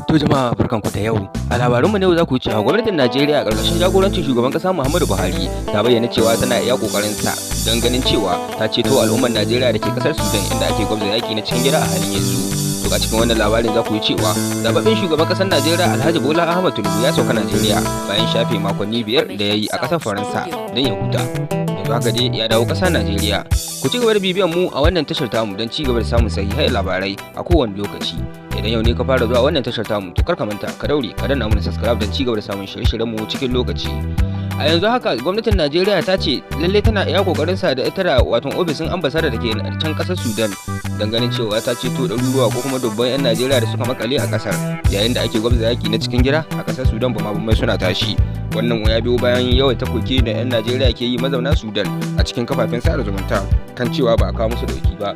To jama'a, barkanku da yau. A labarunmu na yau za ku cewa gwamnatin Najeriya a ƙarƙashin jagorancin shugaban ƙasa Muhammadu Buhari ta bayyana cewa tana iya ƙoƙarin ta don ganin cewa ta ceto al'ummar Najeriya da ke ƙasar Sudan, inda ake gwabza yaƙi na cikin gida a halin yanzu. To, a cikin wannan labarin za ku yi cewa zababben shugaban ƙasar Najeriya Alhaji Bola Ahmed Tinubu ya sauka Najeriya bayan shafe makonni 5 da ya yi a ƙasar Faransa don ya huta. Yanzu haka dai ya dawo ƙasar Najeriya. Ku ci gaba da bibiyan mu a wannan tashar tamu don ci gaba da samun sahihai labarai a kowane lokaci. Idan yau ne ka fara zuwa wannan tashar tamu, to kar ka manta ka daure ka danna mana subscribe don ci gaba da samun shirye-shiryen mu cikin lokaci. A yanzu haka gwamnatin Najeriya ta ce lalle tana iya kokarin sa da ita da wato ofishin ambassador da ke can kasar Sudan don ganin cewa ta ceto ɗaruruwa ko kuma dubban 'yan Najeriya da suka makale a kasar yayin da ake gwabza yaki na cikin gida a kasar Sudan, bama bamai suna tashi. Wannan ya biyo bayan yawan koke da 'yan Najeriya ke yi mazauna Sudan a cikin kafafen sada zumunta kan cewa ba a kawo musu dauki ba.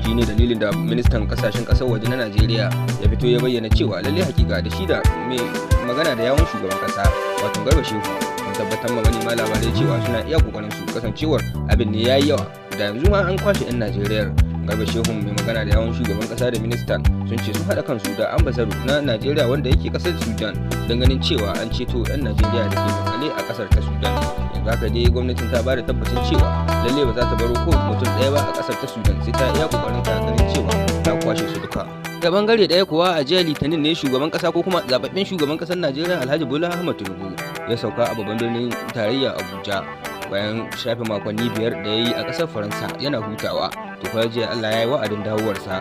Shine dalilin da ministan kasashen kasar waje na Najeriya ya fito ya bayyana cewa lalle hakika da shi da mai magana da yawun shugaban kasa, wato Garba Shehu, sun tabbatar ma manema labarai cewa suna iya kokarin su, kasancewar abin ne yayi yawa, da yanzu ma an kwashe 'yan Najeriya. Garba Shehu, mai magana da yawun shugaban kasa, da ministan sun ce sun haɗa kansu da ambassador na Najeriya wanda yake kasar Sudan don ganin cewa an ceto 'yan Najeriya da ke makale a kasar ta Sudan. Yanzu haka dai gwamnatin ta bada tabbacin cewa lalle ba za ta baro ko mutum ɗaya ba a kasar ta Sudan, sai ta iya kokarin ta ganin cewa ta kwashe su duka. Da bangare ɗaya kuwa, a jiya Litinin ne shugaban kasa ko kuma zababben shugaban kasar Najeriya Alhaji Bola Ahmed Tinubu ya sauka a babban birnin tarayya Abuja bayan shafe makonni 5 da ya yi a kasar Faransa yana hutawa. To fa, jiya Allah ya yi wa'adin dawowarsa.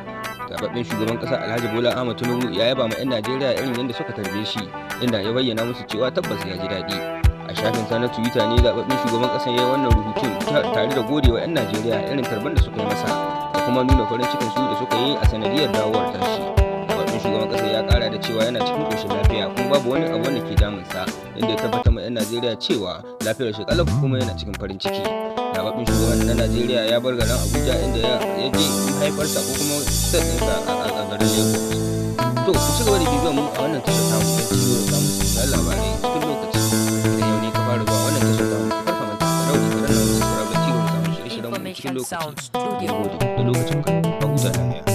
Zababben shugaban kasa Alhaji Bola Ahmed Tinubu ya yaba ma 'yan Najeriya irin yadda suka tarbe shi, inda ya bayyana musu cewa tabbas ya ji daɗi. A shafin sa na Twitter ne zababben shugaban kasa ya yi wannan rubutun tare da godewa 'yan Najeriya irin tarban da suka yi masa da kuma nuna farin cikin su da suka yi a sanadiyar dawowar tashi. Zababben shugaban kasa ya kara da cewa yana cikin koshin lafiya kuma babu wani abu wanda ke damunsa, inda ya tabbatar ma 'yan Najeriya cewa lafiyar shi kalau kuma yana cikin farin ciki. Zababben shugaban na Najeriya ya bar garin Abuja, inda ya je mahaifarsa ko kuma state ɗinsa a garin Lagos. To, ku ci gaba da bibiyar mu a wannan tashar tamu don ci gaba da samun sahihan labarai cikin lokaci. Idan yau ne ka fara zuwa wannan tashar tamu, kar ka manta ka daure ka danna mana subscribe don ci gaba da samun shirye-shiryen mu cikin lokaci. Mun gode da lokacin ka, a huta lafiya.